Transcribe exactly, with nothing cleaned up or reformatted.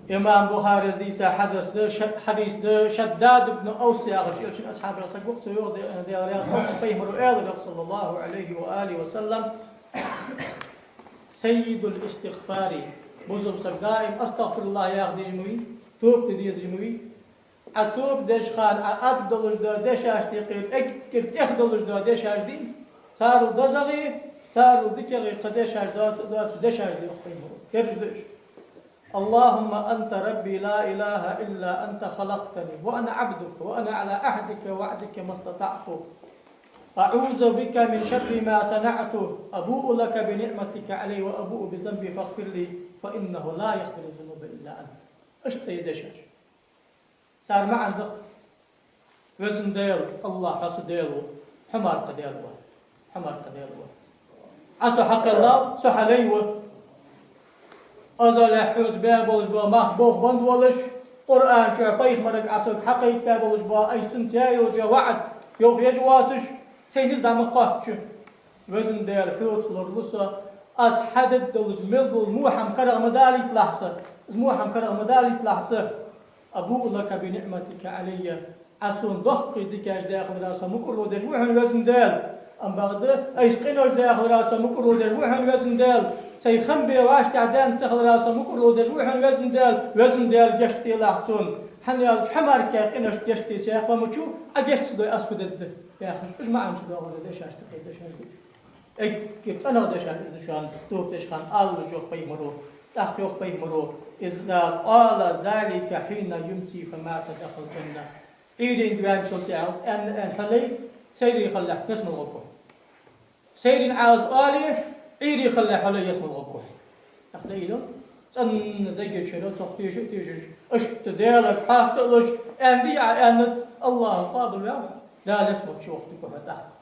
Имам Бухарес дийца хьадис да, ша-, хьадис да, Шаддад ибн Авс яхаш, Элчан асхьабех саг ва-кх, цо йоах, Де-, Даьла раьза хилва цунна, пайхамара аьлар, йоах, صلى الله عليه وآله وسلم: سيد الاستغفار. Бусалба саг даим أستغفر الله яха дезаш ма вий, тоба де дезаш ма вий. Ӏа тоба деш хана Ӏа аргдолаш дола дешаш дий, кхы эггара тӀех долаш дола дешаш дий, царел дезагӀий, царел дикагӀий кхы дешаш доаца-, доацаш дешаш дий, йоах пайхамара. Кхы дешаш да уж: اللهم أنت ربي لا إله إلا أنت خلقتني وأنا عبدك وأنا على عهدك ووعدك ما استطعت. أعوذ بك من شر ما صنعت. أبوء لك بنعمتك علي وأبوء بذنبي فاغفر لي فإنه لا يغفر الذنوب إلا أنت. Иштта да дешаш. Цар маӀан да-кх: Веза Даьла, АллахӀ, Хьо са Даьла ва, Хьо мара кхы Даьла вац, Хьо мара кхы Даьла вац. Ӏа со хьакхеллав, со Хьа лай ва. Азалехь хьоца баь болаш бола мах болх бенна волаш, Къуръан чу пайхамарага Ӏа сога хьакхайкабаь болаш бола, аз цунца яь йолча ваӀда йоах еш воацаш, сай низ дӀа ма кхоачча. Веза Даьла, Хьоца лоралу со, аз хьадергдолаш мел дола во хӀама карагӀ ма далийталахь са, из во хӀама карагӀ ма далийталахь са. أبوء لك بنعمتك علي. Ӏа сона доккхий дикаш даь хиларах со мукӀарло деш ва Хьона, Веза Даьла. Ам бакъда, аз къинош даь хиларах со мукӀарло деш ва Хьона, Веза Даьла. Сай хам бе вӀаштӀехьа даьнна ца хиларах со мукӀарло деш ва Хьона, Веза Даьла. Веза Даьла, гешт делахь сона. ХӀана аьлча Хьо мара кхы къинош гешт де цхьаккха ма вац, Ӏа гешт ца дой, аз фу дергда? Яхаш, уж маӀанаш доагӀаш да дешаш, тӀаккха дешаш да. Эггара цӀенагӀа дешаш уж да шоана, тоба деш хана алалуш, йоах пайхамара. ТӀаккха йоах пайхамара: إذا قال ذلك حين يمسي فمات دخل الجنة. Ӏуйрийна ваьнначул тӀехьагӀа аьнна, аьнна хьо лай, сайре хилалехь ялсмала гӀоргва хьо. Сайрийна Ӏа из оале, Ӏуйре хилалехь хьо лай ялсмала гӀоргва хьо. ТӀаккха дӀаийла, цӀенна дега чура цох теша а тешаш, иштта Даьлага хьаста а луш, аьннадий Ӏа, аьннад, АллахӀа къоабалваьв, Дала ялсмала чу вахийтаргва хьо тӀаккха.